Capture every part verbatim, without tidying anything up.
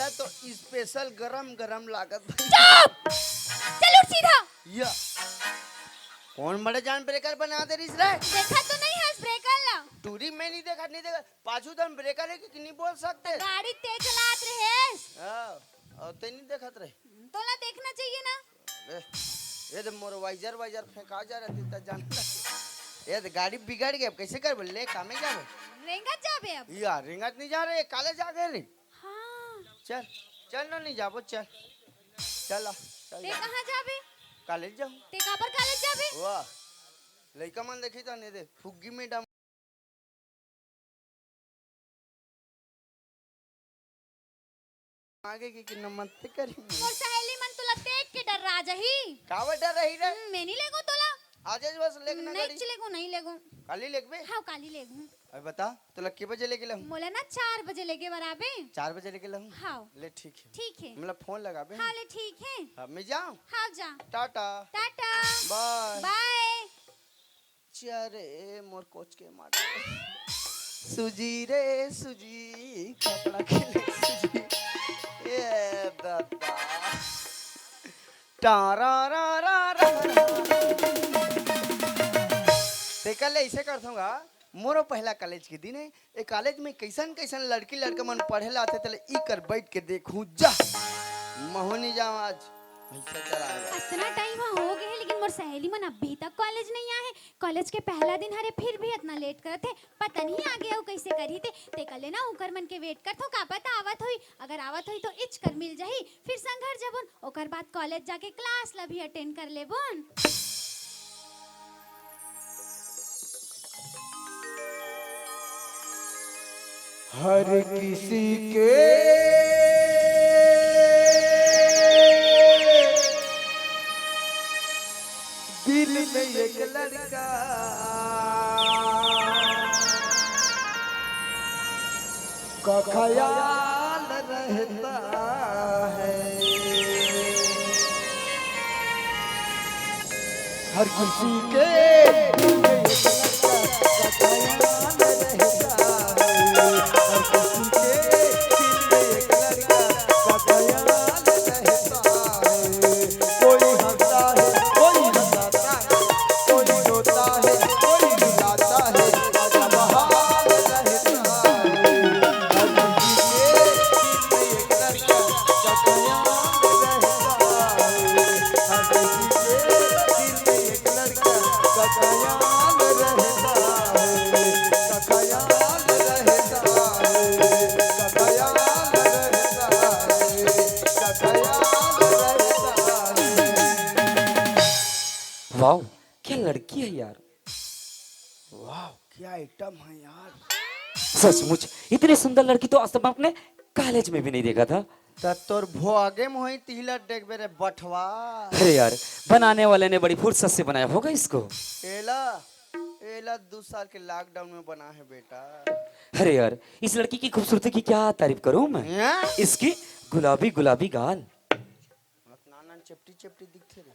तो स्पेशल गरम गरम लागत भाई। चुप! चल उठ सीधा। या। कौन बड़े जान ब्रेकर बना दे रहिस रे? देखा तो नहीं हस ब्रेकर ला। टूरी मैं नहीं देखा, नहीं देखा। पाछू दम ब्रेकर है कि, कि नहीं बोल सकते? गाड़ी तेज चलात रहेस। हाँ, और ते नहीं देखत रहे। तोला देखना चाहिए ना। ए, ये तो मोर वाइजर वाइजर फेंका जा रहे, त जान। ये तो गाड़ी बिगड़ गई, अब कैसे करबो? ले कामे जाबो। रेंगत जाबे अब। या, रेंगत नहीं जा रहे, काले जा गए रे। हाँ। चल, चल ना, नहीं जाबो, चल। चल आ, चल ते जा। कहाँ जाबे? कॉलेज जाऊँ। ते काबर कॉलेज जाबे? वाह, लइका मन देखी त नहीं दे, फुग्गी मैडम। आगे के, के नमस्ते करी। मोर सहेली मन तोला देख के डर्रा जाही। काबर डर्राही रे? हम्म, मैं नहीं लेगो तोला। आज आज बस लेके ना नहीं गाड़ी। चलेगो, नहीं लेगो। काली लेगबे? हाँ, काली लेगो। अरे बता, तोला के बजे लेके लाऊं? मोला ना चार बजे लेके बर आबे। चार बजे लेके लाऊं? हाँ। ले ठीक है। ठीक है। मतलब फोन लगाबे। हाँ, ले ठीक है। हाँ, मैं जाऊं? हाँ, जा। टाटा। टाटा। बाय। बाय। अरे मोर कोच के मारे। सुजी रे सुजी, कपड़ा के ले सुजी। ए दादा। टारा रा रा रा रा। तेकर ले ऐसे करथों गा, मोरो पहला कॉलेज के दिन है। ए कॉलेज में कैसन कैसन लड़की लड़का मन पढ़े ला आथे, तेला इकर बैठ के देखूं जा। महू नहीं जाऊं आज। भैंसा चराए बर। अतना टाइम हो गए हे, लेकिन मोर सहेली मन अभी तक कॉलेज नहीं आए हे। कॉलेज के पहला दिन हरे, फिर भी अतना लेट करत हे। पता नहीं आगे अउ कैसे करही ते। तेकर ले ना उकर मन के वेट करथों, का पता आवत होही। अगर आवत होही तो इच कर मिल जाही, फिर संग घर जबोन, ओकर बाद कॉलेज जाके क्लास ला भी अटेंड कर लेबोन। हर किसी के दिल में एक लड़का का ख्याल रहता है। हर किसी के दिल में एक लड़का का ख्याल रहता है। हर किसी के दिल में एक लड़का का ख्याल रहता है। कोई हंसता है, कोई रुलाता है, कोई रोता है, कोई रुलाता है, अजब हाल रहता है। हर किसी के दिल में एक लड़का का ख्याल रहता है। हर किसी के दिल में एक लड़का का ख्याल रहता है, का ख्याल रहता है, का ख्याल रहता है, का ख्याल रहता है। वाओ, क्या लड़की है यार। वाओ, क्या आइटम है यार। सचमुच, इतनी सुंदर लड़की तो आज तक मैं अपने कॉलेज में भी नहीं देखा था। त तोर भोगे में होई तिहला देखबे रे बठवा। अरे यार, बनाने वाले ने बड़ी फुर्सत से बनाया होगा इसको। एला, एला दो साल के लॉकडाउन में बना है बेटा। अरे यार, इस लड़की की खूबसूरती की क्या तारीफ करूं मैं? हैं? इसकी गुलाबी गुलाबी गाल। नान नान चपटी चपटी दिखथे रे।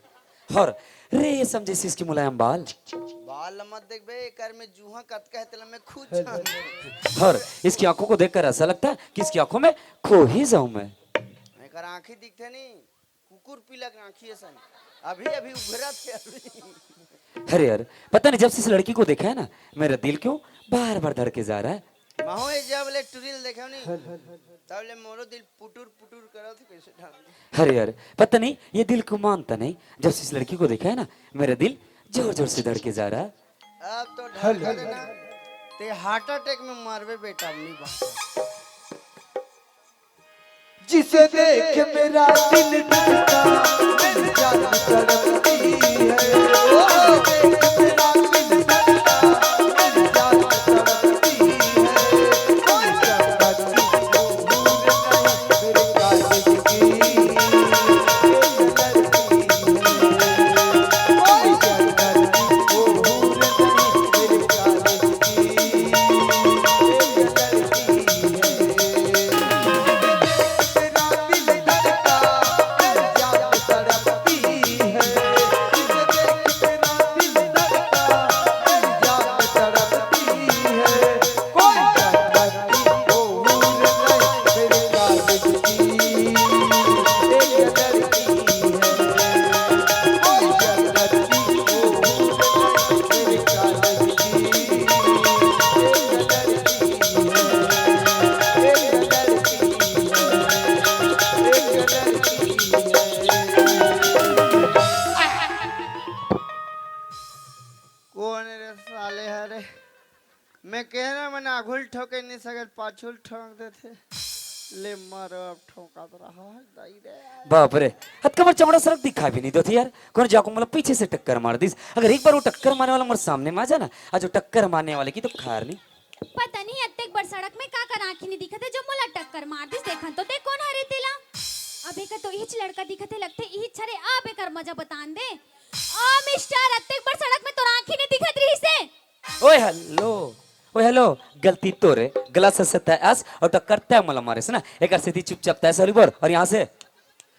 हर रे ये समझे से इसकी मुलायम बाल। बाल ल मत देखबे, एकर में जुहा कतका है तेला मैं खुद जानथों। हर इसकी आंखों को देखकर ऐसा लगता है कि इसकी आंखों में खो ही जाऊं मैं। एकर आंखी दिखथे नहीं, कुकुर पीला के आंखी असन। अभी अभी उभरत हे अभी। अरे यार, पता नहीं जब से इस लड़की को देखा है ना, मेरा दिल क्यों बार बार धड़के जा रहा है। महू ए जब ले टुरी ल देखेंव नी, तब ले मोरो दिल पुटुर पुटुर करत हे, कैसे ढंग। अरे यार, पता नहीं ये दिल क्यों मानता नहीं। जब से इस लड़की को देखा है ना, मेरा दिल जोर जोर से धड़के जा रहा है। अब तो ढंग कर ना, ते हार्ट अटैक में मरबे बेटा, नहीं बात। जिसे देख मेरा दिल धड़का, मेरी जान तड़पती है। ओ, देख मेरा दिल धड़का, मेरी जान तड़पती है। कोई संगत को भूल नहीं, मेरे कातिल की ये लड़की है। कोई संगत को भूल नहीं, मेरे कातिल की ये लड़की है। आघुल ठोके नहीं सकत, पाछुल ठोक देथे। ले मारो, अब ठोकत रहा है, दाई रे। बाप रे, हत कमर चमड़ा सरक दिखा भी नहीं देथे यार। कौन जाको मतलब पीछे से टक्कर मार दिस। अगर एक बार वो टक्कर मारने वाला मोर सामने में आ जाना, आज वो टक्कर मारने वाले की तो खार नहीं। पता नहीं अतेक बड़ सड़क में का कर आँखी नहीं दिखत हे जो मोला टक्कर मार दिस। देखन तो देख कोन हरे तेला। अब एकर तो इहिच लड़का दिखत हे लगथे, इहिच हरे। अब एकर मजा बतान दे। ओ मिस्टर, अतेक बड़ सड़क में तोर आँखी नहीं दिखत रहिस हे। ओए हेलो, ओए हेलो, गलती तोरे, गलत से तय अस और टक्कर तय मला मारेस ना, एकर सेती चुपचाप तय सॉरी बोल और यहाँ से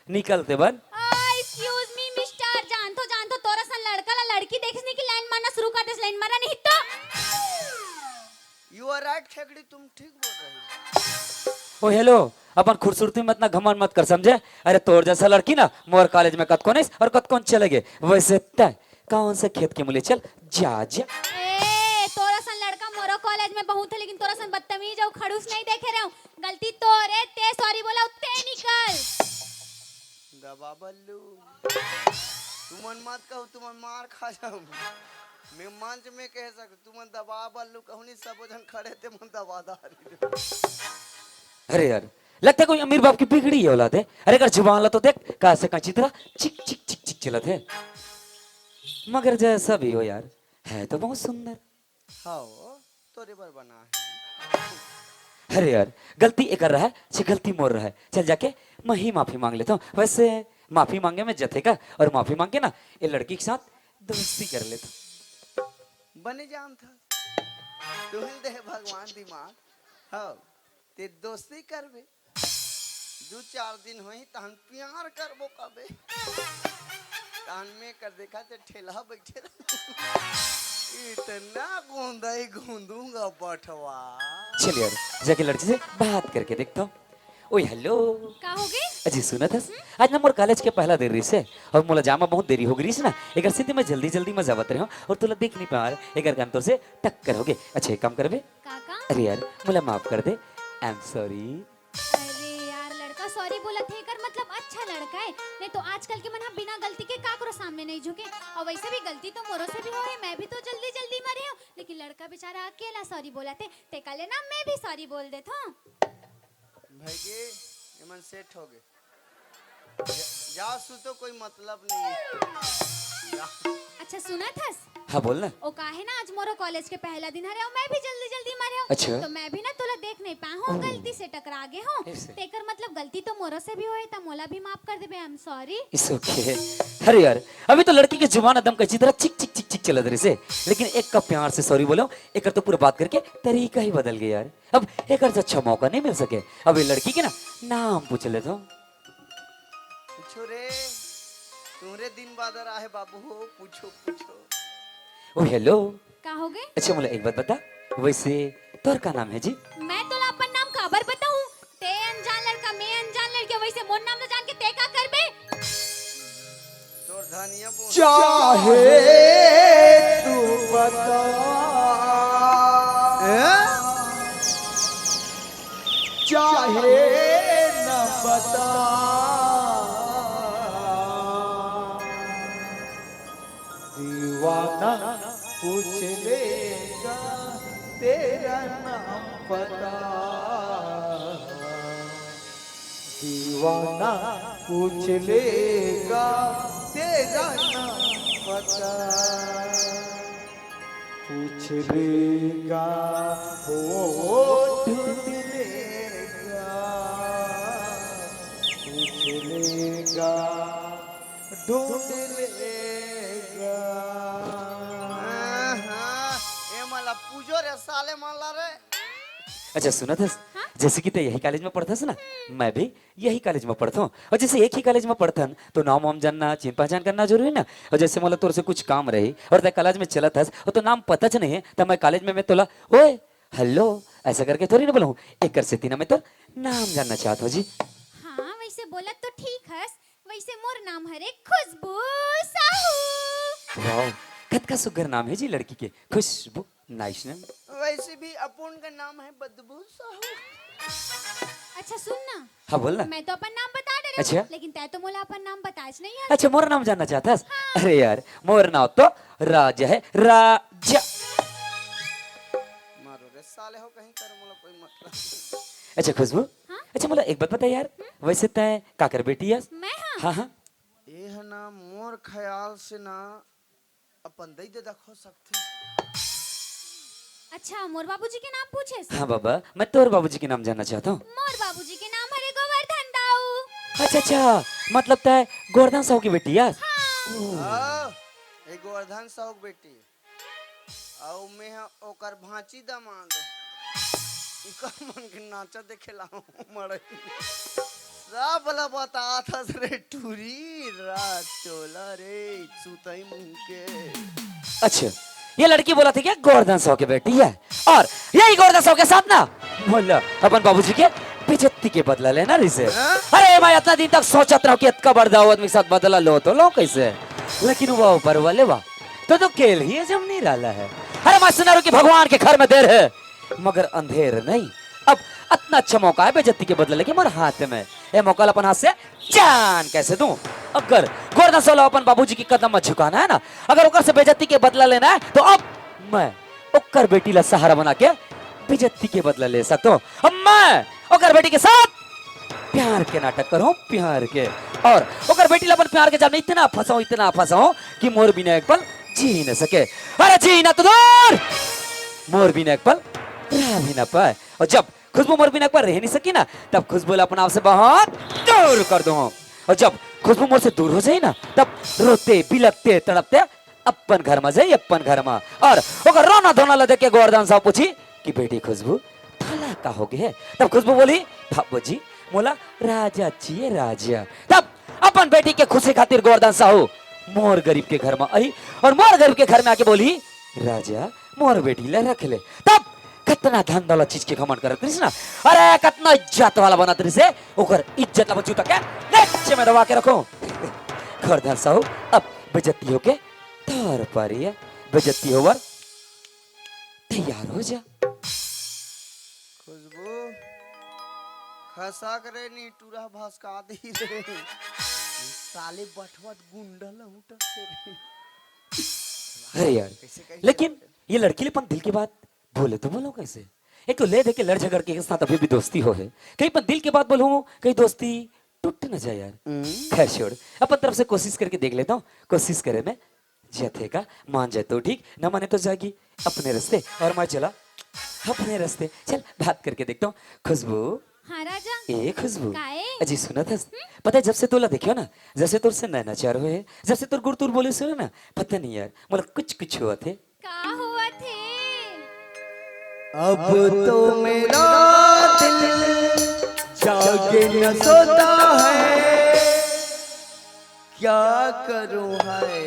निकल दे बन। एक्सक्यूज मी मिस्टर, जानथो जानथो तोर असन लड़का ला लड़की देखिस नहीं कि लाइन मारना शुरू कर देस, लाइन मारना नहीं तो। You are right खेकड़ी, तुम ठीक बोल रही हो। ओ हेलो, अपन खूबसूरती में इतना घमंड मत कर समझे। अरे तोर जैसा लड़की ना मोर कॉलेज में कतकोन आइस और कतकोन चले गे। वैसे तय कौन से खेत के मुले चल जा जा। ए, तोर असन लड़का मोरो कॉलेज में बहुत हे, लेकिन तोर असन बदतमीज अउ खड़ूस नहीं देखे रहे हूँ। गलती तोरे, ते सॉरी बोला, ते निकल। दबा बल्लू, तुमन मत कहू, तुमन मार खा जाओ। मैं मंच में कह सकता, तुमन दबा बल्लू कहू नहीं, सबो झन खड़े ते मन दबा दारी। अरे यार, लगता कोई अमीर बाप की बिगड़ी है औलाद है। अरे अगर जुबान ला तो देख, कैसे कैंची तरह चिक चिक चिक चिक चलत है। मगर जैसा भी हो यार, है तो बहुत सुंदर। हाँ, तोरे बर बना है। अरे यार, गलती एकर रहा है, से गलती मोर रहा है। चल जाके मैं ही माफी मांग लेता हूँ। वैसे माफी मांगे में जथे का, और माफी मांग के ना ये लड़की के साथ दोस्ती कर लेता हूँ। बने जान था, तुहिल दे भगवान दिमाग। हाँ, ते दोस्ती करबे। दू चार दिन होही, तहन प्यार करबो कबे। तहन मैं कर देखा ते ठेला बैठे रह। इतना गोंदई गोंदूंगा बठवा। चल यार, जाके लड़की से बात करके देखता हूँ। ओए हेलो। का हो गे? अजी सुनत हस, आज ना मोर कॉलेज के पहला दिन रहिस हे, और मोला जामा बहुत देरी हो गई रहिस ना, एकर सेती मैं जल्दी जल्दी में जावत रहे हूँ और तोला देख नहीं पा रहे, एकर कारण तोर से टक्कर हो गे। अच्छा एक काम करबे? का का? अरे यार, मोला माफ कर दे, I am sorry। अरे यार, लड़का सॉरी बोलत हे, एकर मतलब अच्छा लड़का हे, नहीं तो आजकल के मन ह बिना गलती के काकरो सामने नहीं झुके। और वैसे भी गलती तो मोरो से भी होए, मैं भी तो जल्दी जल्दी में रहे हूँ, लेकिन लड़का बेचारा अकेला सॉरी बोलत हे, ते काले ना मैं भी सॉरी बोल देत हूँ। भैगे, एमन सेट हो गए। जा, जाओ सुतो, कोई मतलब नहीं है। जा। अच्छा सुनत हस? हाँ बोल ना। ओ काहे ना, आज मोरो कॉलेज के पहला दिन हरे, और मैं भी जल्दी जल्दी में रहे हूँ। अच्छा। तो मैं भी ना तोला देख नहीं पाए हूँ, ओह। गलती से टकरा गे हूँ। ऐसे? तेकर मतलब गलती तो मोरो से भी होए, त मोला भी माफ कर देबे, I am sorry। It's okay। अरे यार, अभी तो लड़की के जुबान एकदम कैंची तरह चिक चिक चिक चिक चलत रहिस हे, लेकिन एक कप प्यार से सॉरी बोलो, एकर तो पूरा बात करके तरीका ही बदल गया यार। अब एकर से अच्छा मौका नहीं मिल सके। अब ये लड़की के ना नाम पूछ लेता हूँ। पूछो रे, तुमरे दिन बादर आहे बाबू हो, पूछो, पूछो। ओ हेलो। का हो गे? अच्छा मोला एक बात बता, वैसे तोर का नाम है जी? मैं तोला अपन नाम काबर बताऊं? ते अनजान लड़का, मैं अनजान लड़की, वैसे मोर नाम न जान के ते का करबे? तोर धनिया बोल। चाहे तू बता। हैं? चाहे न बता। दीवाना पूछ लेगा तेरा नाम पता। दीवाना पूछ लेगा तेरा नाम पता। पूछ लेगा, हो ढूंढ लेगा। पूछ लेगा, ढूंढ लेगा। हाँ, हाँ, ए मला पूजो रे साले मला रे। अच्छा सुनत हस, हाँ? जैसे कि ते यही कॉलेज में पढ़त हस ना, मैं भी यही कॉलेज में पढ़त हूँ। और जैसे एक ही कॉलेज में पढ़थन, तो नाम वाम जानना, चिन पहचान करना जरूरी ना। और जैसे मोला तोर से कुछ काम रही और ते कॉलेज में चलत हस और तो नाम पता च नहीं है, तो मैं कॉलेज में मैं तोला ओए हेलो ऐसा करके थोड़ी ना बोलूँ। एकर सेती ना मैं तोर नाम जानना चाहत हूँ जी। हाँ, वैसे बोलत तो ठीक हस, वैसे मोर नाम हरे खुशबू साहू। वाह, कतका सुग्घर नाम है जी लड़की के, खुशबू। Nice name। वैसे भी अपन का नाम है बदबू साहू। अच्छा सुन ना। हाँ बोल ना। मैं तो अपन नाम बता दे रहे हूँ, अच्छा। लेकिन तै तो मोला अपन नाम बताच नहीं है। अच्छा मोर नाम जानना चाहत हस? हाँ। अरे यार मोर नाम तो राजा है, राजा। मारो रे साले हो कहीं कर, मोला कोई मतलब। अच्छा खुशबू, हाँ? अच्छा मोला एक बात बता यार, वैसे तैं काकर बेटी हस? मैं हाँ? हाँ हाँ। ये है ना, मोर ख्याल से ना अपन दई ददा हो सकथे। अच्छा, मोर बाबूजी के नाम पूछेस? हाँ बाबा, मैं तोर बाबूजी के नाम जानना चाहता हूँ। मोर बाबूजी के नाम हरे गोवर्धन दाऊ। अच्छा अच्छा, मतलब तैं गोवर्धन साहू की बेटी हस? हाँ। हाँ, ये गोवर्धन साहू की बेटी। अउ मैं ह ओकर भांची दमांद। इका मन के नाचा देखे ला मड़ई। सब ला बतात हस रे टूरी, रात चोला रे, सुतई मुंह के। अच्छा, ये लड़की बोलथे क्या गोवर्धन साहू के बेटी है? और यही गोवर्धन साहू के साथ ना, बोल, अपन बाबूजी के बेइज्जती के बदला लेना रिसे। हाँ? अरे मैं इतना दिन तक सोचत रहूं कि इतना बड़ दाऊ आदमी के साथ बदला लो तो लो कैसे, लेकिन वो ऊपर वाले वाह, तो तो खेल ही जम नहीं रहा है। अरे मैं सुना रहूं कि भगवान के घर में देर है मगर अंधेर नहीं। अब इतना अच्छा मौका है बेइज्जती के बदला लेके मोर हाथ में, ये मौका ला अपन हाथ से जान कैसे दूं? अगर गोवर्धन साहू ला अपन बाबूजी के कदम में झुकाना है ना, अगर ओकर से बेइज्जती के बदला लेना है, तो अब मैं ओकर बेटी ला सहारा बना के बेइज्जती के बदला ले सकता हूँ। अब मैं ओकर बेटी के साथ प्यार के नाटक करूँ, प्यार के, और ओकर बेटी ला अपन प्यार के जाल में इतना फंसाऊँ, इतना फंसाऊँ कि मोर बिना एक पल जी न सके। अरे जीना तो दूर, मोर बिना एक पल रह भी ना पाए। और जब खुशबू मोर बिना एक पल रह नहीं सकी ना, तब खुशबू ला अपना आप से बहुत दूर कर दूँ। और जब खुशबू मोर से दूर हो जाए ना, तब रोते, बिलखते, तड़पते अपन घर में जाई, अपन घर में। और ओकर रोना धोना ला देख के गोवर्धन साहू पूछी कि बेटी खुशबू, तोला का हो गे हे? तब खुशबू बोली, बाबूजी, मोला राजा चाहिए, राजा। तब अपन बेटी के खुशी खातिर गोवर्धन साहू मोर गरीब के घर में आई और मोर गरीब के घर में आके बोली, राजा, मोर बेटी ला रख ले। तब कतना धन दौलत चीज के घमंड करत रहिस ना, अरे कतना इज्जत वाला बनत रहिस हे, ओकर इज्जत ला बचू तक के नीचे में दबा के रखो। गोवर्धन साहू अब बेइज्जती होके तार पारी है, बेइज्जती होवर तैयार हो जा। खुशबू, खसा करे नी टूरा भसका दी रे। साले बठवा गुंडा लहुटा से रे। अरे यार, कैसे, कैसे लेकिन बात है? ये लड़की ले अपन दिल की बात बोले तो बोलो कैसे? एक तो ले दे के लड़ झगड़ के एक साथ अभी भी दोस्ती हो है, कहीं अपन दिल की बात बोलूं, कहीं दोस्ती टूट न जाए यार। हम्म। खैर छोड़, अपन तरफ से कोशिश करके देख लेता हूँ, कोशिश करे मैं, जथे का मान जाए तो ठीक, न माने तो जागी अपने रास्ते और मैं चला अपने रास्ते। चल बात करके देखता हूँ। खुशबू, हाँ राजा। ए खुशबू, काए? अजी सुनत हस? हम्म? पता है जब से तोला देखियो ना, जब से तोर से नैना चार हुए, जब से तोर गुरतुर बोले सुनो ना, पता नहीं यार, मोला कुछ कुछ हुआ थे। का हुआ थे? अब तो मेरा दिल जागे न सोता है, क्या करूं हाय,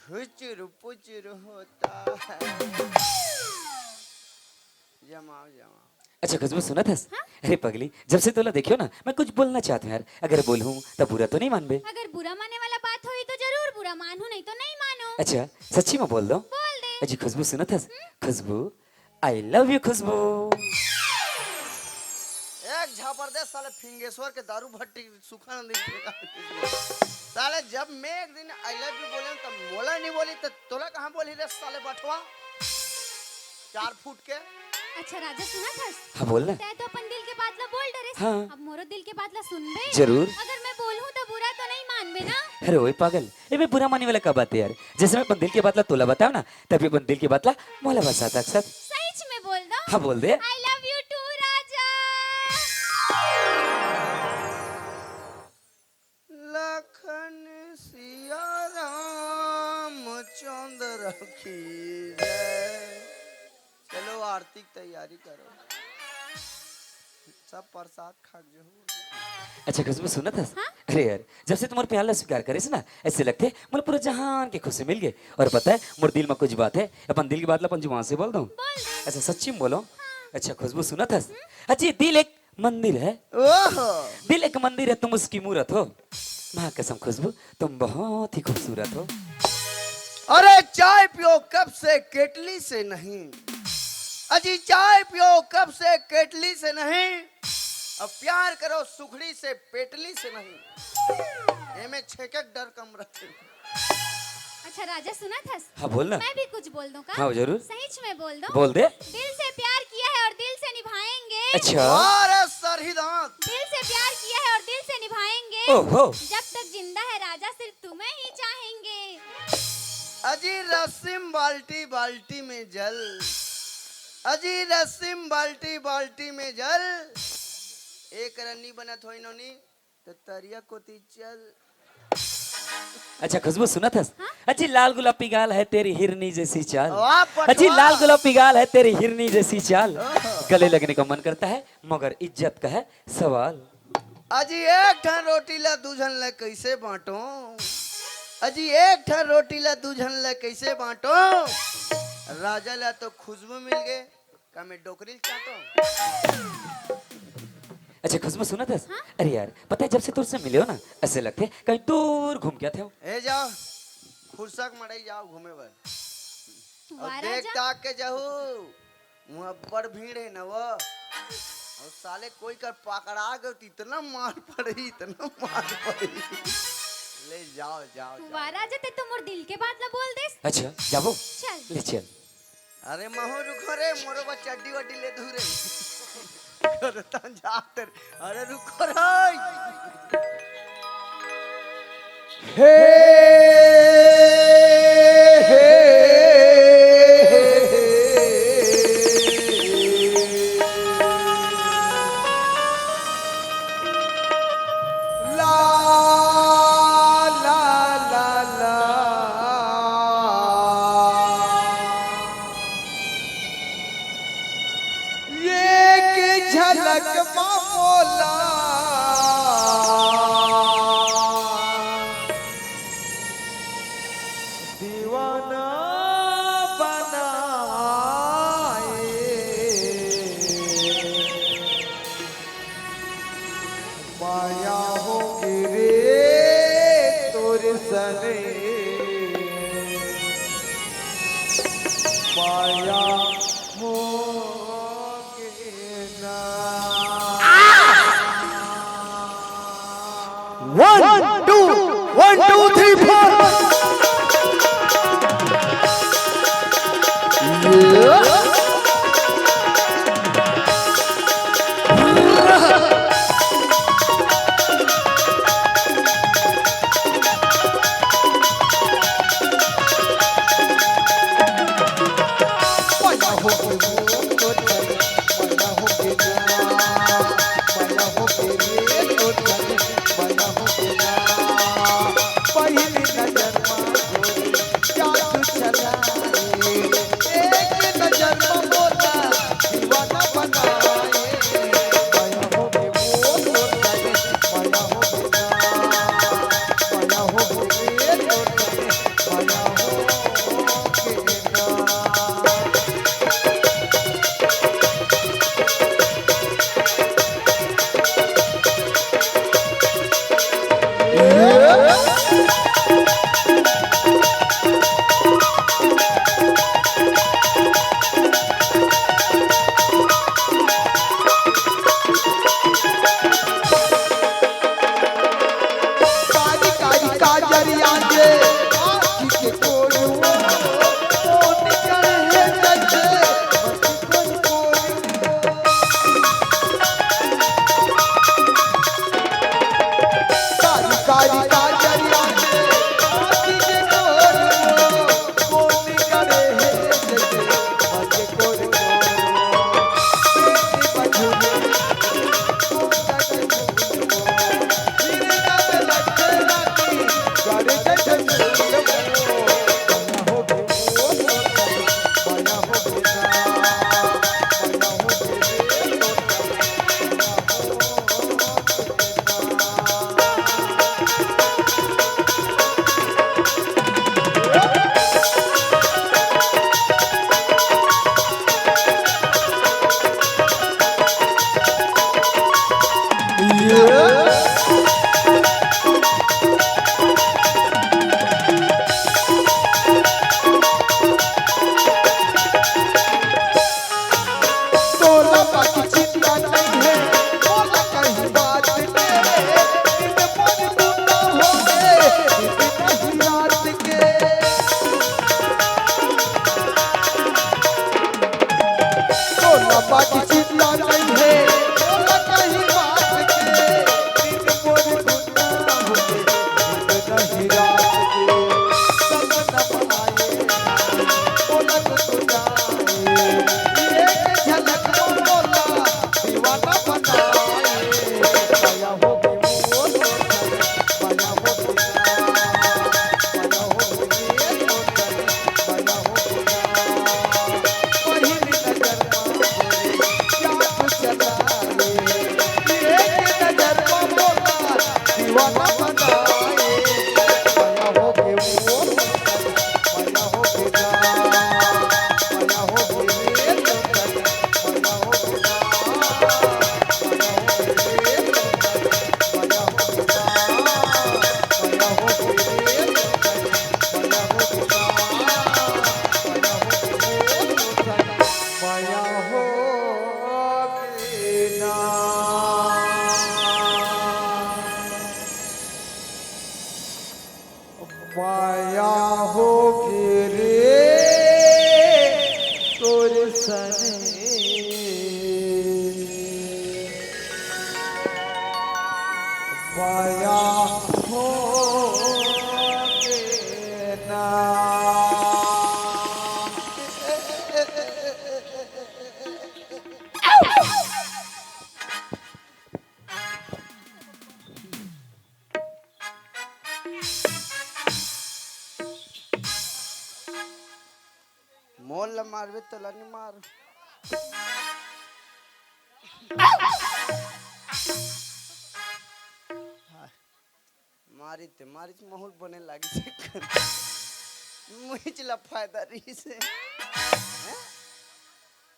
घुचुर पुचुर होता है। जमाओ, जमाओ। अच्छा खुशबू सुनत हस? हाँ? अरे पगली, जब से तोला देखियो ना, मैं कुछ बोलना चाहत हूँ यार। अगर बोलूँ तो बुरा तो नहीं मानबे? अगर बुरा माने वाला बात होई तो जरूर बुरा मानहूँ, नहीं तो नहीं मानो। अच्छा सच्ची में बोल दो। बोल दे। अजी खुशबू सुनत हस? हम्म? खुशबू, I love you खुशबू। एक झापड़ दे साले फिंगेश्वर के दारू भट्टी सुखा नहीं देगा। साले जब मैं एक दिन I love you बोले तो मोला नहीं बोली तो तोला कहाँ बोली रे साले बठवा? चार फुट के। अच्छा राजा सुनत हस? हाँ बोल ना। तै तो अपन दिल के बात ला बोल डरेस। हाँ। अब मोरो दिल के बात ला सुनबे? जरूर। अगर मैं बोलहूँ तो बुरा तो नहीं मानबे ना? अरे ओए पागल, एमे बुरा माने वाला का बात है यार? जैसे मैं अपन दिल के बात ला तोला बताओ ना, तभी अपन दिल के बात ला मोला बता सकत हस। सच में बोल दो। हाँ बोल दे। I love you too राजा। लखन सिया राम चंद्र की जय। चलो आरती की तैयारी करो, सब प्रसाद खा के जो। अच्छा खुशबू सुनत हस? हाँ? अरे यार, जब से तुम्हारे प्यार ला स्वीकार करेस ना, ऐसे लगथे मोला पूरा जहान के खुशी मिल गए। और पता है मोर दिल में कुछ बात है, अपन दिल की बात ला अपन जुबान से बोल दूं? बोल दे। अच्छा सच्ची में बोलो। हाँ। अच्छा खुशबू सुनत हस? हम्म? अजी दिल एक मंदिर है। ओहो। दिल एक मंदिर है, तुम उसकी मूरत हो। माँ कसम खुशबू, तुम बहुत ही खूबसूरत हो। अरे चाय पियो कप से केटली से नहीं, अजी चाय पियो कप से केटली से नहीं, अब प्यार करो सुखड़ी से पेटली से नहीं। एमे छेके के डर कम रखे। अच्छा राजा, सुनत हस? हाँ, बोल ना। मैं भी कुछ बोल दूं का? हाँ, जरूर। सहीच में बोल दूं? बोल दे। दिल से प्यार किया है और दिल से निभाएंगे। अच्छा। अरे सरही दांत। दिल से प्यार किया है और दिल से निभाएंगे। ओहो। जब तक जिंदा है राजा, सिर्फ तुम्हें ही चाहेंगे। अजी रस्सिम बाल्टी, बाल्टी में जल। अजी रस्सिम बाल्टी, बाल्टी में जल। एक रन्नी बनत होई नोनी, तो तरिया कोती चल। अच्छा खुशबू, सुनत हस? हाँ? अजी लाल गुलाबी गाल है तेरी हिरनी जैसी चाल। वाह, पटवा। अजी लाल गुलाबी गाल है तेरी हिरनी जैसी चाल। ओहो। गले लगने का मन करता है मगर इज्जत का है सवाल। अजी एक ठन रोटी ला दू झन ला कैसे बांटो? अजी एक ठन रोटी ला दू झन ला कैसे बांटो? राजा ला तो खुशबू मिल गए, का मैं डोकरी ल चाटो? अच्छा खुशबू, सुनत हस? हाँ? अरे यार, पता है जब से तुझसे मिले हो ना, ऐसे लगते कहीं दूर घूम के आते हो। ए जाओ, खुरसा के मड़ई जाओ घूमे बर। और वाह देख राजा। ताक के जाहू, वहाँ बड़ भीड़ है ना वो। और साले कोई कर पकड़ा गए तो इतना मार पड़ी, इतना मार पड़ी। ले जाओ, जाओ, जाओ। वाह राजा, ते तो मोर दिल के बात ला बोल देस। अच्छा, जाबो? चल। ले चल। अरे महू रुको रे, मोरो बा चड्डी वड्डी ले धू रे। करतन जात रे। अरे रुको रे। हे, हे, हे, हे। ला, ला, ला, ला। एक झलक मा मोला दीवाना बनाए। माया होगे रे तोर सने, माया होगे ना। One, two, one, two, three, four. कारी कारी काजरिया के आँखी के कोलुआ, ओ निकल है जैसे मत कोई कोलुआ। कारी कारी काजरिया के आँखी के कोलुआ, ओ निकल है जैसे मत कोई कोलुआ। माया होगे रे तोर सने, माया होगे ना। मोर ला मारबे, तोला नहीं मार। मारी ते मारिच, माहौल बने लागिस। मुहिच ला फायदा रहिस हे। हैं?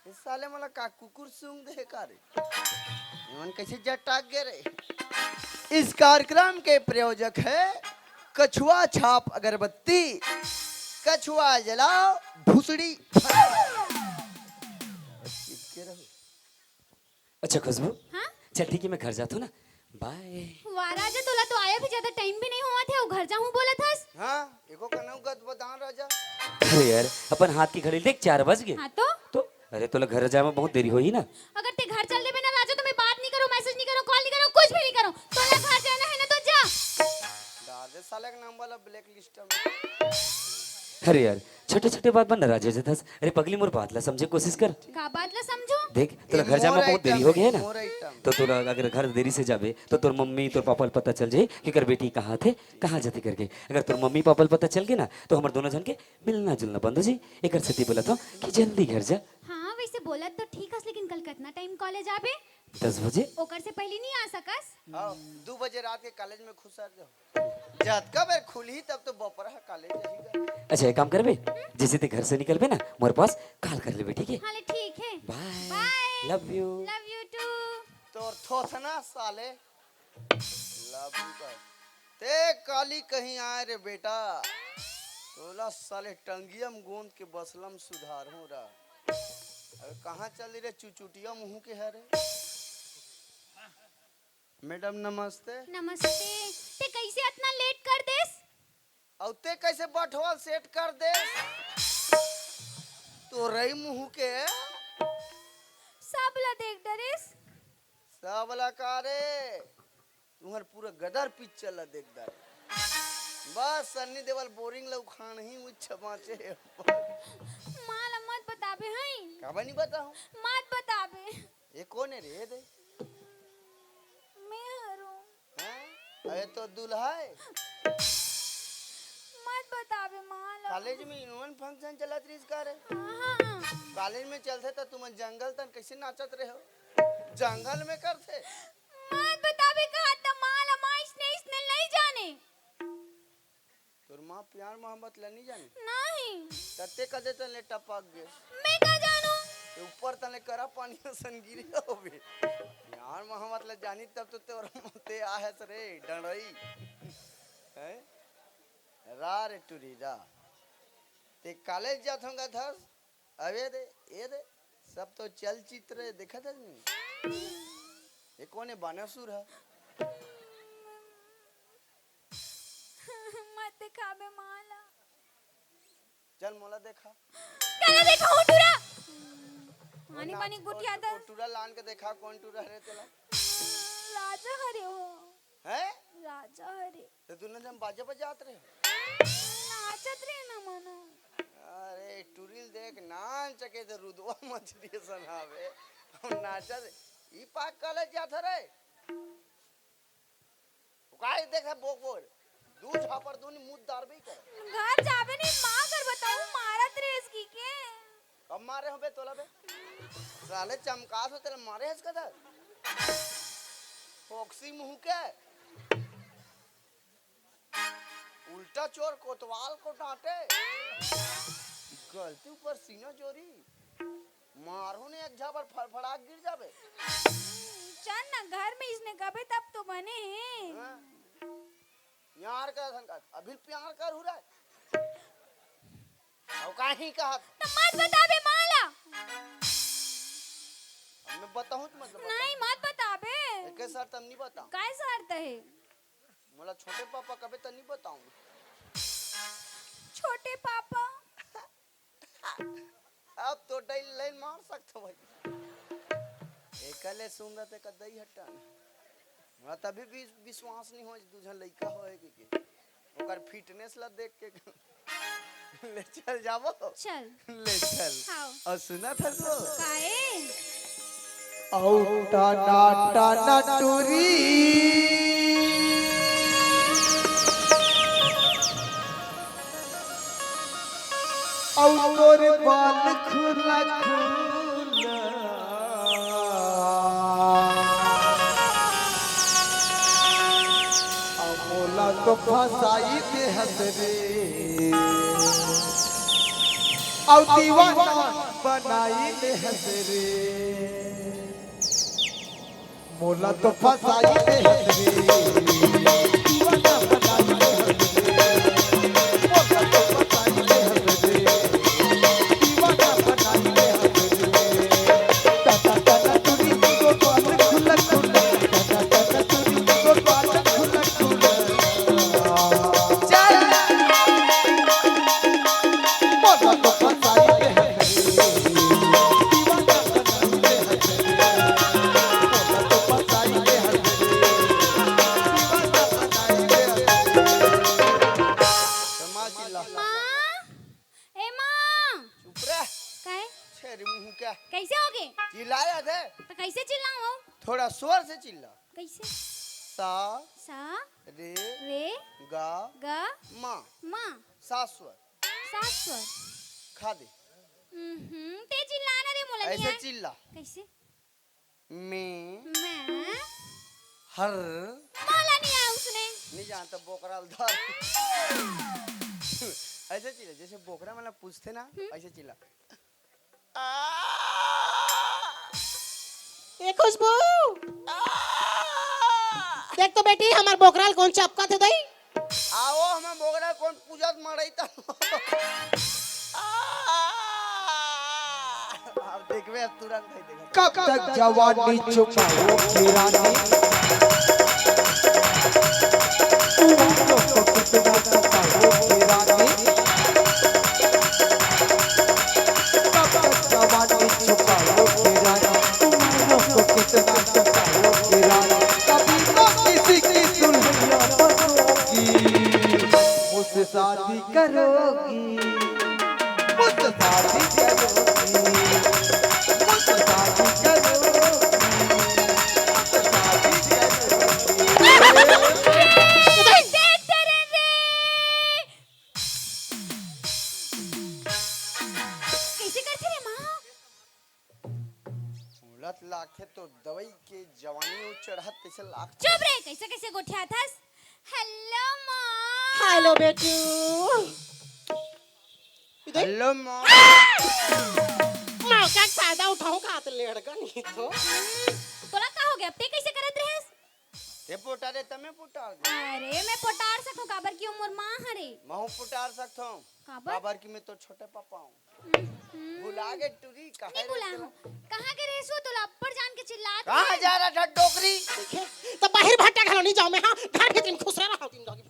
ए साले मोला का कुकुर सूंघ दे का रे? एमन कैसे जटाक गे रे? इस कार्यक्रम के प्रायोजक है कछुआ छाप अगरबत्ती। कछुआ जलाओ, भुसड़ी फैलाओ। चिपके रहो। अच्छा खुशबू, हाँ? चल ठीक है, मैं घर जाता हूँ ना, बाय। वाह राजा, तोला तो आया भी ज्यादा टाइम भी नहीं हुआ थे, वो घर जाऊँ बोला था। हाँ, एको कनऊ गदबदान राजा। अरे यार, अपन हाथ की घड़ी देख, चार बज गए। हाँ तो? तो अरे, तोला घर जाए में बहुत देरी होही ना। अगर ते घर चल देबे ना राजा, तो मैं बात नहीं करूँ, मैसेज नहीं करूँ, कॉल नहीं करूँ, कुछ भी नहीं करूँ। तोला घर जाना है ना तो जा। डाल दे साले के नंबर ला ब्लैक लिस्ट में। अरे यार, छोटे छोटे बात बर नाराज हो जाथस। अरे पगली, मोर बात ला समझे कोशिश कर। का बात ला समझो? देख, तोला घर जाए में बहुत देरी हो गया है ना, तो तोला अगर घर देरी से जाबे तो तोर मम्मी तोर पापा ला पता चल जाही कि कर बेटी कहाँ थे, कहाँ जाथे करके। अगर तोर मम्मी पापा ला पता चल गया ना, तो हमर दोनों झन के मिलना जुलना बंद हो जाही। एकर सेती बोलत हूँ कि जल्दी घर जा। हाँ, वैसे बोलत तो ठीक हस, लेकिन कल कितना टाइम कॉलेज आबे? दस बजे। ओकर से पहले नहीं आ सकस? हाँ, दू बजे रात के कॉलेज में घुसर जाओ। जतका बेर खुलही तब तो बपरा कॉलेज जाही। अच्छा, एक काम करबे, जैसे ते घर से निकलबे ना, मोर पास कॉल कर लेबे, ठीक है? हाँ ले, ठीक है। Bye. Bye. Love you. Love you too. तोर थोथना साले। लव यू का। ते काली कहीं आए रे बेटा, तोला साले टंगियम गोंद के बसलम सुधार हो रहा। अबे कहाँ चली रे चुचुटिया मुँह के हरे? मैडम नमस्ते। नमस्ते। ते कैसे इतना लेट कर देस? अउ ते कैसे बठवाल सेट कर देस? तोरई मुँह के। सब ला देख डरेस। सब ला का रे? तुम्हर पूरा गदर पिक्चर ला देख डारे। बस सन्नी देवल बोरिंग ला उखान ही उच्च बाँचे हे। माँ ला मत बताबे हई। काबर नहीं बताऊँ? मत बताबे। ये कौन है रे दे? मैं हरो। हैं? अरे तो दुल्हा है। मत बताबे माँ ला। कॉलेज में एनुअल फंक्शन चलत रहिस का रे? हाँ, हाँ। कॉलेज में चलथे त तुमन जंगल तन कैसे नाचत रहे हो? जंगल में करथे। मत बताबे कहा त माँ ला, माँ इसने, इसने नहीं जाने। तोर माँ प्यार मोहब्बत ला नहीं जाने? नहीं। तत्ते कदे तन ले टपक गे। मैं का जानू? ते ऊपर तन ले करा पानी असन गिरे होबे। प्यार मोहब्बत ला जानी तब तो तोर ते आहस रे डंडई। हैं? रा रे टुरी रा। ते कॉलेज जात होंगा धस? अबे दे, ये दे, सब तो चलचित्र देखत हस नहीं। ये कौन है बानासुर है? मत दिखाबे माँ ला। चल मोला देखा। काला देखा हो टूरा। आनी बानी गुठिया था। टूरा लान के देखा, कौन टूरा रे तेला? राजा हरे हो। हैं? राजा हरे। तो तू ना जब बाजा बजात रहे हो? नाचत रहे ना मनो। अरे टुरिल देख नान चके तो रुदवा मछली सनावे। हम नाचत ई पाक कॉलेज जात रे। काहे देखे बोक बोल। दू झापड़ दूनी मुद दार भी कर। घर जाबे नहीं माँ कर बताऊँ मारत रहे इसकी के। कब मारे हो बे तोला बे? साले चमकास हो तेला मारे हस कदा? फोक्सी मुँह के। उल्टा चोर कोतवाल को डांटे। गलती ऊपर सीना चोरी। मारहूँ ने एक झापड़ फड़फड़ा के गिर जाबे। चल ना घर में इसने कबे तब तो बने हैं। हाँ? प्यार कर संगत, अभी प्यार कर हो रहा है। अउ काहीं कहत? त मत बताबे माँ ला। मैं बताहूँ तो मतलब बताहूँ। नहीं, मत बताबे। एके शर्त हम नहीं बताऊँ। काय शर्त हे? मोला छोटे पापा कबे त नहीं बताऊँ। छोटे पापा। अब तो डैल लाइन मार सकथो भाई। एकले सुंदर ते का दई हट्टा नहीं। मोला तभी भी विश्वास नहीं हो दू झन लइका होए के, के। ओकर फिटनेस ला देख के। ले चल जाबो। चल। ले चल। हाव। अउ सुनत हस वो? काए? अउ टना टना टुरी। अउ तोर बाल खुला खुला। अउ मोला तो फसाई दे हस रे। अउ दीवाना बनाई दे हस रे। मोला तो फसाई दे हस रे, दीवाना बनाई दे हस रे। मोला तो फसाई दे हस रे, दीवाना बनाई दे हस रे। टना टना टुरी को बाल खुला खुला, टना टना टुरी को बाल खुला खुला। चल। मोला तो फसाई दे हस रे, दीवाना बनाई दे हस रे। मोला तो फसाई दे हस रे, दीवाना बनाई दे हस रे। माँ चिल्ला। माँ, ए माँ। चुप रह। काहे? छेरी मुंह का। कैसे होगे? चिल्लाया थे। तो कैसे चिल्लाऊं? थोड़ा जोर से चिल्ला। कैसे? सा, सा, रे, रे, गा, गा, मा। मा। सात स्वर। सात स्वर। खा दे। हम्म, ते चिल्ला ना रे, मोला नहीं ऐसे आए। चिल्ला। कैसे? मैं मैं हर मोला नहीं आए उसने। नहीं जानता, बोकरा ल धर। ऐसे चिल्ला, जैसे बोकरा मन ला पूछथे ना, हम्म। ऐसे चिल्ला। ए खुशबू, देख तो बेटी, हमर बोकरा ल कोन चपकत हे दई। आओ, हमर बोकरा ल कोन पूजत मड़ई त। अब देखबे, अब तुरंत ही देखबे। कब तक जवानी छुपाओगी रानी? उम्र को कितना सताओगी रानी? कब तक जवानी छुपाओगी रानी? उम्र को कितना सताओगी रानी? कभी तो किसी की दुल्हनिया बनोगी, मुझसे शादी करोगी, मुझसे शादी करोगी, मुझसे शादी करोगी, मुझसे शादी करोगी। कैसे करथे रे माँ? मोला त लागथे तो दवाई के जवानी अउ चढ़त तइसे लागथे। चुप रे, कैसे कैसे गोठियात हस? हेलो माँ। हेलो बेटू। इधर। हेलो माँ। मौका के फायदा उठाऊं का त लेड़का नहीं तो। हम्म, तोला का हो गया? ते कैसे करत रहेस? ते पोटा रे, तमे पोटा रे। अरे, मैं पोटार सकूं, काबर कि वो मोर माँ हरे। महू पोटार सकथों। काबर? काबर कि मैं तो छोटे पापा हूँ। हम्म। भुला गे टुरी, कहाँ नहीं रे भुला तेला? हूँ। कहाँ के रेसो तोला अब्बड़ जान के चिल्लात कहाँ रहे? जा रहा था डोकरी? देखे, तो बाहर भट्टा घलो नहीं जाऊँ मैं, हाँ, घर भीतरी में खुसरे रहा हूँ तीन डोगी।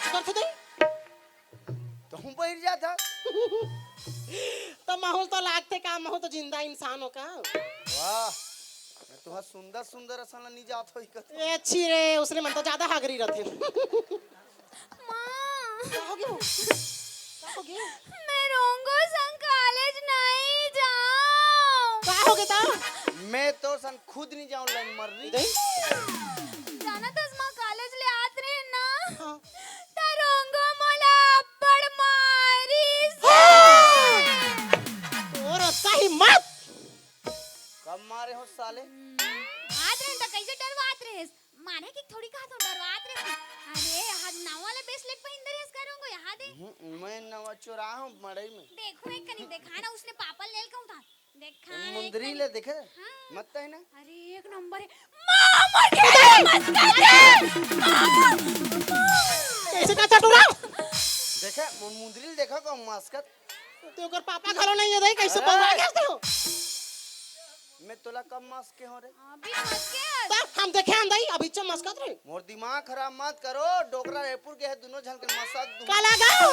कर तो दे। तो हूँ बहिर जाता। तो महू तो लागथे का, महू तो जिंदा इंसान हो का? वाह, मैं तुहार सुंदर सुंदर असन ला नहीं जात होई कत। ए, अच्छी रे, उसने मन तो ज्यादा हागरी रहते। माँ। का हो गया? का हो गया? मैं रोंगो संग कॉलेज नहीं जाऊँ। का हो गया ता? मैं तो संग खुद नहीं जाऊँ, लाइन मर रही। इधर? जाना तो माँ कॉलेज ले आत रहे ना। हाँ। त रोंगो मोला अब्बड़ मारिस। हाँ। और अतना हिम्मत। कब मारे हो साले? हम्म, आत रहे त कैसे डरवात रहे? मारे कि थोड़ी कहा तो डरवात रहे। अरे, यहाँ नवा वाला बेस लेके पहिन दे रहे इसका रोंगो, यहाँ दे। हम्म, मैं नवा चोरा हूँ मड़ई में। देखो, एक कनी देखा ना, उसने पापा ले लेके उठा। देखा ए, ना, मुंदरी एक ले कनी। देखे? हाँ। मत है ना? अरे, एक नंबर है। माँ, मर गया, मत कर दे। कैसे का चटुरा? देखे, मु-, मुंदरी ले देखा को मस्कत। तो ओकर पापा घरो नहीं है, देख, कैसे अरे। बौरा गया तो? मैं तोला कब मस्के हो रे? अभी मस्के हस। त हम देखे हम दई अभी च मस्कत रही। मोर दिमाग खराब मत करो। डोकरा रायपुर के है, दोनों झन के मसक दूं। काला गाँव।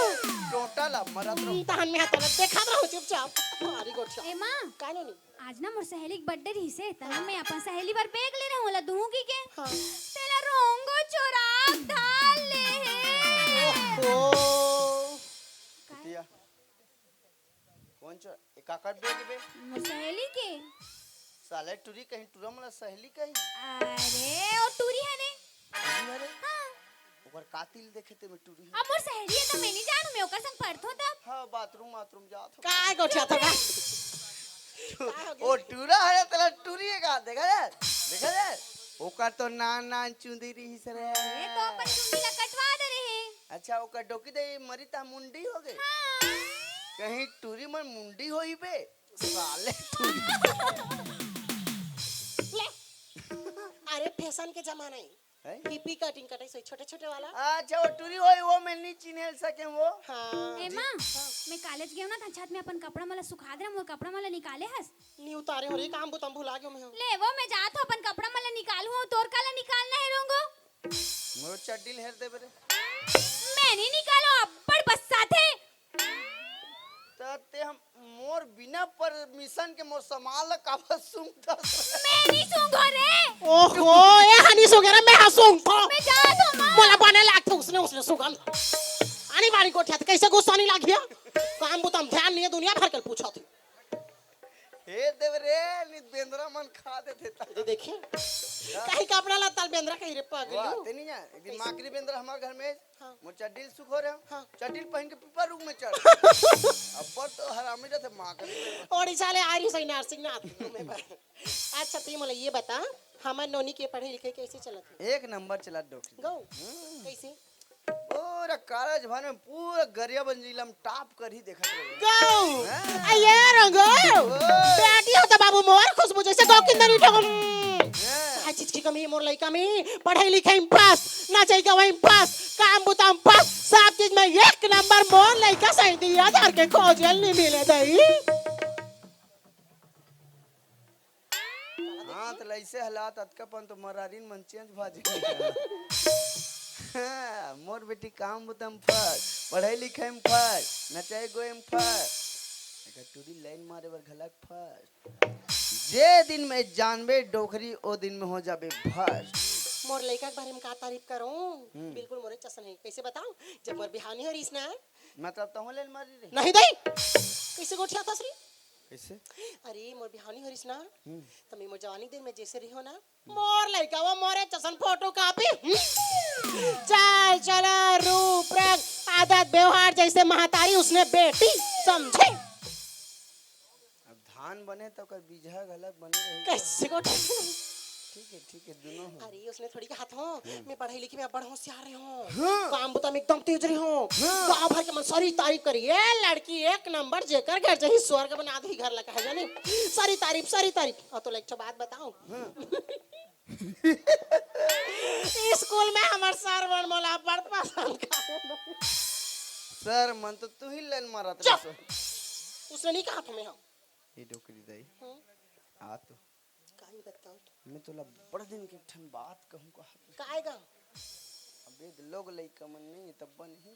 टोटा ला मरत रहो। हम्म, तहन में हाथ लग देखत रहो चुपचाप। मारी गोठिया। ए माँ, काय नोनी? आज ना मोर सहेली के बर्थडे रहिसे, त ना मैं अपन सहेली बर बैग ले रहूं, ओला दूहूं कहिके। हाँ। तेला रोंगो चोराक धार ले हे। ओ। बिटिया, कौन चो ए काकर बैग बे? मोर सहेली के। साले टूरी कहीं, टूरा मला सहेली कहीं। अरे, ओ टूरी है ने। टूरी हरे? हाँ। ओकर का तिल देखे ते में टूरी है। अब मोर सहेली है त मैं नहीं जानू, मैं ओकर संग पढ़थों तब। हाँ, बाथरूम बाथरूम जात हो। काय गोठिया था? ओ टूरा है, तेला टूरी है का? देखा जाए, देखा जाए। ओकर तो नान नान चुंदी रहिस रे। ये तो अपन चुंदी ला कटवा दे रहे। अच्छा, ओकर डोकी दे मरी ता मुंडी हो गई। हाँ। कहीं टूरी मन मुंडी होई बे। साले टूरी। ले। अरे फैशन के जमाना है। हैं? हिपी कटिंग कटाई सोई छोटे छोटे वाला। अच्छा, वो टूरी होई, वो मैं नहीं चिन्ह सके वो। हाँ। ए माँ, मैं कॉलेज गए ना, त छत में अपन कपड़ा मला सुखा दे रहा, मोर कपड़ा मला निकाले हस। नी उतारे हो रे, काम बुतम भुला गयो मैं। ले वो मैं जात हूँ, अपन कपड़ा मला निकालू हूँ, तोर काला निकालना है रोंगो। मोर चड्डी ल हेर देबे रे। मैं नहीं निकालो, अब्बड़ बस्सा थे। त ते हम मोर बिना परमिशन के मोर सामान ला काबर सूंघथस? मैं नहीं सूंघो रे। ओहो, ए हनी सुगेरा मैं हंसूंग तो। मैं जात हूँ माँ। मोला बने लागथे उसने उसने सुगंध। आनी बारी गोठिया त कैसे गुस्सा नहीं लागिया? काम बुतम ध्यान नहीं है, दुनिया भर के पूछा थी। हे देव रे, नित बेंदरा मन खा देथे त। ये देखिए, कहीं कपड़ा ला तल बेंदरा कहीं रे वाह, पगलू। ते नहीं जान, एक दिन माकरी बेंदरा हमार घर में, हाँ। मोर चड्डी ल सुखो रहे, हाँ। चड्डी ल पहन के पीपा रुख में चढ़। अब्बड़ तो हरामी रहथे माकरी बेंदरा। ओडिशा ले आ रही सही नरसिंह नाथ घूमे बर। अच्छा, तू मोला ये बता, हमर नोनी के पढ़ाई लिखाई कैसे चलत है? एक नंबर चला डोकरी। गौ, कैसे? पूरा कॉलेज भर में पूरा गरियाबंद जिला में टॉप करही देखत रहे। गौ, आ ये रंगो, बेटी हो तो बाबू मोर खुशबू जैसे गौ किंदरी ठगम। हर चीज की कमी है मोर लइका में, पढ़ाई लिखाई में पास, नाचाई गवाई में पास, काम बुता में पास, सब चीज में एक नंबर मोर लइका सही दिया धर के खोजे नहीं मिले दई। हाँ, त लइसे हालात अतका पन तो मरारिन मन चेंज भा जाही। हाँ, मोर बेटी काम बुता म फर्स्ट, पढ़ाई लिखाई म फर्स्ट, नचाई गोई म फर्स्ट, एकर टूरी लाइन मारे बर घलक फर्स्ट। जे दिन में जानबे डोकरी, ओ दिन में हो जाबे भर्स्ट। मोर लइका के बारे में का तारीफ करूं? बिल्कुल मोरे चसन है। कैसे बताऊं? जब मोर बिहानी हो रहीस ना। मतलब तहूं लाइन मारी रे? नहीं दई। कैसे गोठियाथस रे? कैसे? अरे मोर बिहानी हो रहीस ना। त मैं मोर जवानी दिन में जैसे रही हो ना, मोर लइका वो मोरे चसन फोटो कॉपी। चाल चलन रूप रंग आदत व्यवहार जैसे महतारी उसने बेटी समझे। अब धान बने त ओकर बीजहा घलक बने रही। कैसे गोठिया? ठीक है, ठीक है, दोनों हो। अरे उसने थोड़ी कहा था मैं पढ़ाई लिखी में बड़ होशियार रही हूँ, काम बुता में एकदम तेज रही हूँ। गाँव भर के मन सारी तारीफ करी, ये लड़की एक नंबर, जेकर घर जही स्वर्ग बना दही घर लगा है जाने। सारी तारीफ, सारी तारीफ। और तो एक ठो बात बताऊं। स्कूल में हमर सर मन मोला बड़ पसंद करे। सर मन तो तू ही लाइन मारत रहे। उसने नहीं कहा तुम्हें हम। ये डोकरी दाई। हम्म। आ तो। काई बताओ तो। मैं तोला बड़ दिन के ठन बात कहूं कहा। काय गा? अबे लोग लइका मन नहीं तब नहीं।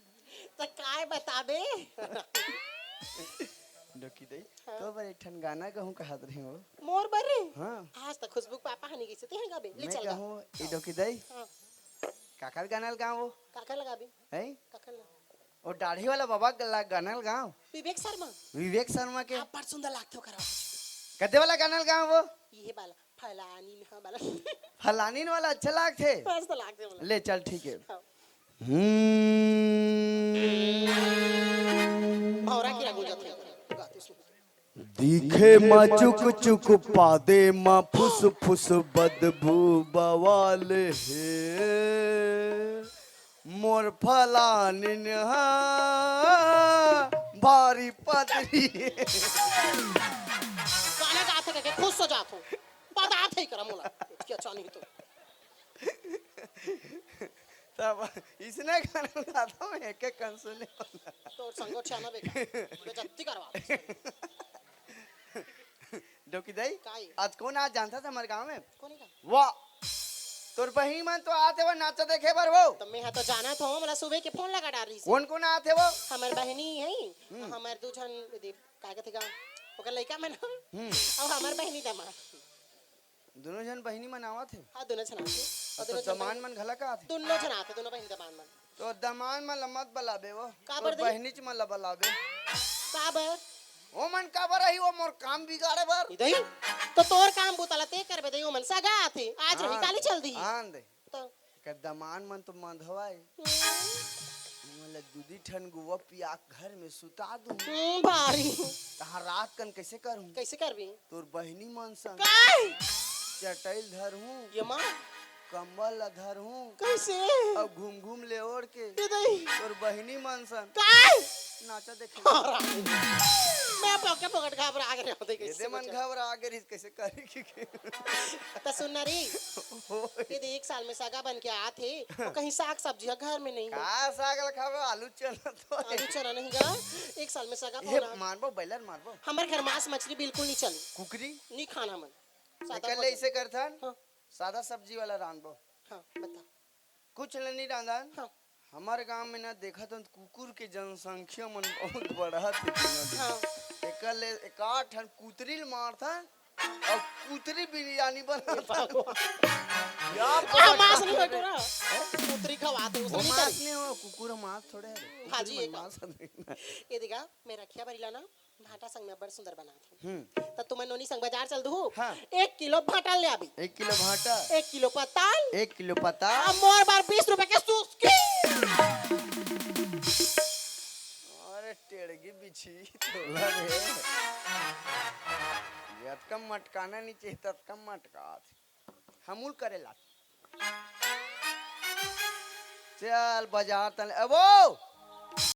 त काय बताबे? डोकी दाई। तो बर एक ठन गाना कहूं कहत रही हो। मोर बर रे? हाँ। आज तक खुशबू के पापा हनी गइसे ते गाबे। ले मैं चल गा। कहूं ए डोकी दाई। हाँ। काकर गाना ल गाओ। काकर लगाबे? हैं? काकर लगा? ओ दाढ़ी वाला बाबा ला गाना ल गाओ। विवेक शर्मा। विवेक शर्मा के। आप बड़ सुंदर लागते हो करा। कदे वाला गाना ल गाओ वो। ये बाला फलानी न बाला। फलानी वाला अच्छा लागथे। बस तो लागते बोला। ले चल ठीक है। हाँ। हम्म। भौरा की रंग हो जाते हैं। गाते सुन। दिखे मा चुक चुक पादे मा फुस फुस बदबू बवाल हे। मोर फलानिन हा भारी पदरी। गाना गाते करके खुश हो जाते हो। बता थे करा मोला। क्या चाह नहीं तो। तब इसने गाना गाता हूँ एक एक कन सुने। तो संगो छाना बेटा। बेजत्ती करवा। क्योंकि दई, काई? आज कोन आज जानत हस हमर गांव में? कोन हे का? वाह, तोर बहिनी मन तो आत हे वो नाचा देखे बर वो। त मैं ह तो जानत हंव, मोला सुबह के फोन लगा डारिस हे। कोन कोन आत हे वो? हमर बहिनी हे, हम्म। हमर दू झन, दे-, का कथे का, ओकर लइका मन, हम्म। अउ हमर बहिनी दमाद। दूनों झन बहिनी मन आवत हे? हाँ, दूनों झन आत हे। अउ त दूनों झन दमाद बहिनी मन घला का आत हे? दूनों झन आत हे, दूनों बहिनी दमाद मन। त दमाद मन ला मत बलाबे वो। काबर दई? बहिनीच मन ला बलाबे। काबर? वो मन काबर आही, वो मोर काम बिगाड़े बर। ए दई, त तोर काम बुता ला ते करबे दई, वो मन सगा आत हे, आज रही, हाँ, काली चल दिही। आन दे। त? एकर दमाद मन तो मंधवा हे। हम्म। वो मन ला दू दी ठन गुवा पिया के घर में सुता दूं। हम्म, भारी। तहां रात कन कइसे करहूं? कइसे करबे? तोर बहिनी मन संग। काय? चटई ल धरहूं। ये मां। कंबल ला धरहूं। कइसे? अउ घूम घूम ले ओढ़ के। ए दई। तोर बहिनी मन संग। काय? नाचा देखे। हरामी। मैं पक्का पकड़ घबरा गे रेहेंव, देख एदे कइसे मन बचा। घबरा गे रिहिस, कइसे करही कि। त सुन ना रे। ओए। ये दे एक साल में सगा बन के आत हे, अउ कहीं साग सब्जी ह घर में नहीं हे। का साग ला खाबे? आलू चना तो हे। आलू चना नहीं गा, एक साल में सगा ये पहुना। मारबो, बॉयलर मारबो। हमर घर मांस मछली बिल्कुल नहीं चले। कुकरी? नहीं खाना मन। सादा एकर ले भोजन। इसे करथन, हाँ। सादा सब्जी वाला रांधबो। हाँ, बता। कुछ ल नहीं रांधन। हाँ। हमर गांव में ना देखत हन, कुकुर के जनसंख्या मन बहुत बढ़त हे दिनों दिन। हाँ। एकर ले एकाध ठन कुतरी ल मारथन अउ कुतरी बिरयानी बनाथन। बाबू। या हाँ, बात मांस नहीं करबे। बटोरा। हैं? कुतरी खवाथे, वो वो नहीं मांस करे। नहीं हो, कुकुर मांस थोड़े हे। भाजी कुकुर मन एक। मांस नहीं। ये देखा, मैं रखिया बरी ला ना, भांटा संग में अब्बड़ सुंदर बनात हंव। हम्म। त तुमन नोनी संग बाजार चल दुहू। हाँ। एक किलो भांटा ले आबे। एक किलो भांटा। एक किलो पताल। एक किलो पताल। अउ मोर बर बीस रुपया के सुस्की। अरे टेड़गी बिछी तोला रे। जतका मटकाना नहीं चाहिए, ततका मटकात। हमूल करे ला। चल बाजार तले, ए वो!